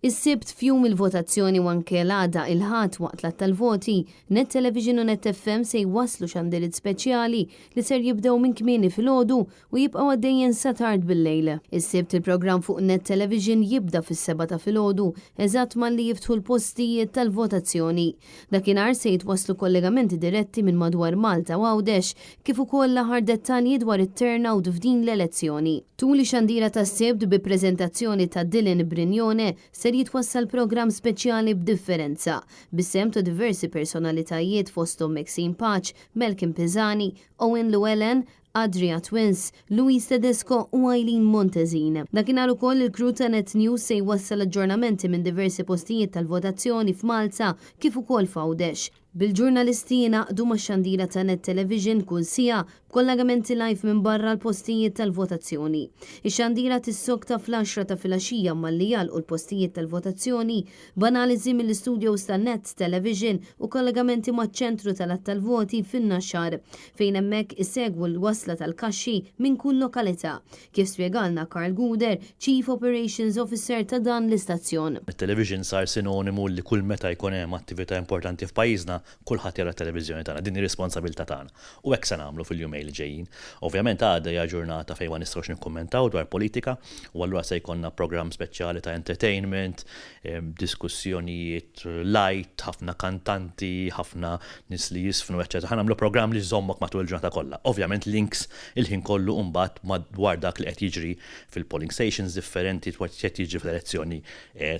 Is-Sibt f'jum il-votazzjoni u anke l-għada il-Ħadd waqt l-għadd tal-voti, Net Television u Net FM se jwasslu xandiriet speċjali li ser jibdew minn kmieni filgħodu u jibqgħu għaddejjin sa tard bil-lejl. Is-Sibt il-programm fuq Net Television jibda fis-sebgħa ta' filgħodu eżatt malli jiftħu l-postijiet tal-votazzjoni. Dakinhar se jitwasslu kollegamenti diretti minn madwar Malta u Għawdex kif ukoll l-aħħar dettalji dwar it-turnout f'din l-elezzjoni. Tul ix-xandira tas-Sibt bi preżentazzjoni ta' Dylan Brignone ser jitwassal programm speċjali b'differenza, bis-sehem ta' diversi personalitajiet fosthom Maxine Pace, Malcolm Pisani, Owen Llewellyn, Adria Twins, Louise Tedesco u Eileen Montesin. Dakinhar ukoll il-crew ta' Net News se jwassal aġġornamenti minn diversi postijiet tal-votazzjoni f'Malta kif ukoll f'Għawdex. Bil-ġurnalisti jingħaqdu max-xandira ta' Net Television kull siegħa b'kollegamenti live minn barra l-postijiet tal-votazzjoni. Ix-xandira tissokta fl-għaxra ta' filgħaxija malli jagħlqu l-postijiet tal-votazzjoni b'analiżi mill-istudios ta' Net Television u kollegamenti maċ-ċentru tal-għadd tal-voti fin-Naxxar fejn hemmhekk isegwu l-wasla tal-kaxxi minn kull lokalità, kif spjegalna Karl Gouder, Chief Operations Officer ta' dan l-istazzjon. It-television sar sinonimu li kull meta jkun hemm attività importanti f'pajjiżna, kulħadd jara t-televiżjoni tagħna. Din hi responsabilità tagħna. U hekk se nagħmlu fil-jumejn li ġejjin. Ovvjament għada hija ġurnata fejn ma nistgħux nikkummentaw dwar politika u allura se jkollna programm speċjali ta' entertainment, diskussjonijiet light, ħafna kantanti, ħafna nies li jiżfnu, eċċetera. Ħa nagħmlu programm li jżommok matul il-ġurnata kollha. Ovvjament links il-ħin kollu mbagħad madwar dak li qed jiġri fil-polling stations differenti dwar x'qed jiġri fl-elezzjoni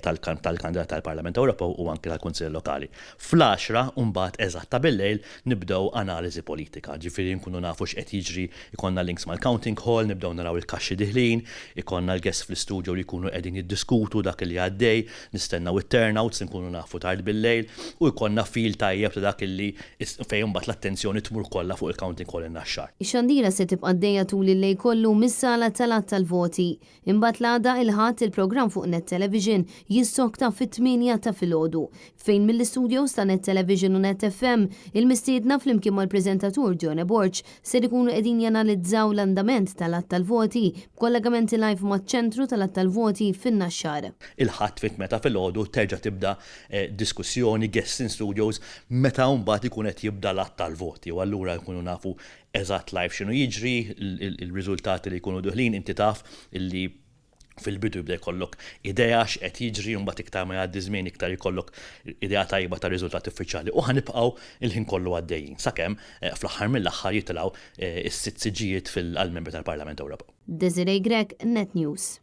tal-kandidat tal-Parlament Ewropew u anke tal-Kunsill Lokali. Fl-għaxra mbagħad eżatt ta' bil-lejl nibdew analiżi politika, ġifieri nkunu nafu x'qed jiġri, ikollna links mal-counting hall, nibdew naraw il-kaxxi diħlin, ikollna l-guests fl-istudio li jkunu qegħdin jiddiskutu dak li għaddej, nistennew it-turnouts nkunu nafu tard bil-lejl u jkollna feel tajjeb ta' dak li fejn imbagħad l-attenzjoni tmur kollha fuq il-counting hall in-Naxxar. Ix-xandira se tibqa' għaddejja tul il-lejl kollu mis-sala tal-għadd tal-voti. Imbagħad l-għada il-Ħadd il-programm fuq Net Television jissokta fit-tmienja ta' filgħodu, fejn mill-istudios ta' Net Television u Net FM, il-mistiedna flimkien mal-preżentatur Dione Borg ser ikunu qegħdin janalizzaw l-andament tal-għadd tal-voti b'kollegamenti live maċ-ċentru tal-għadd tal-voti fin-Naxxar. Il-Ħadd fit-tmienja ta' filgħodu terġa' tibda diskussjoni, guests in studios, meta mbagħad ikun qed jibda l-għadd tal-voti u allura nkunu nafu eżatt live x'inhu jiġri, il-riżultati li jkunu duħlin, inti taf illi fil-bidu jibda jkollok idea x'qed jiġri u mbagħad iktar ma jgħaddi żmien iktar jkollok idea tajba tar-riżultati uffiċjali u ħa nibqgħu il-ħin kollu għaddejjin sakemm fl-aħħar mill-aħħar jitilgħu is-sitt siġġijiet għall-membri tal-Parlament Ewropew. Desiree Grech, Net News.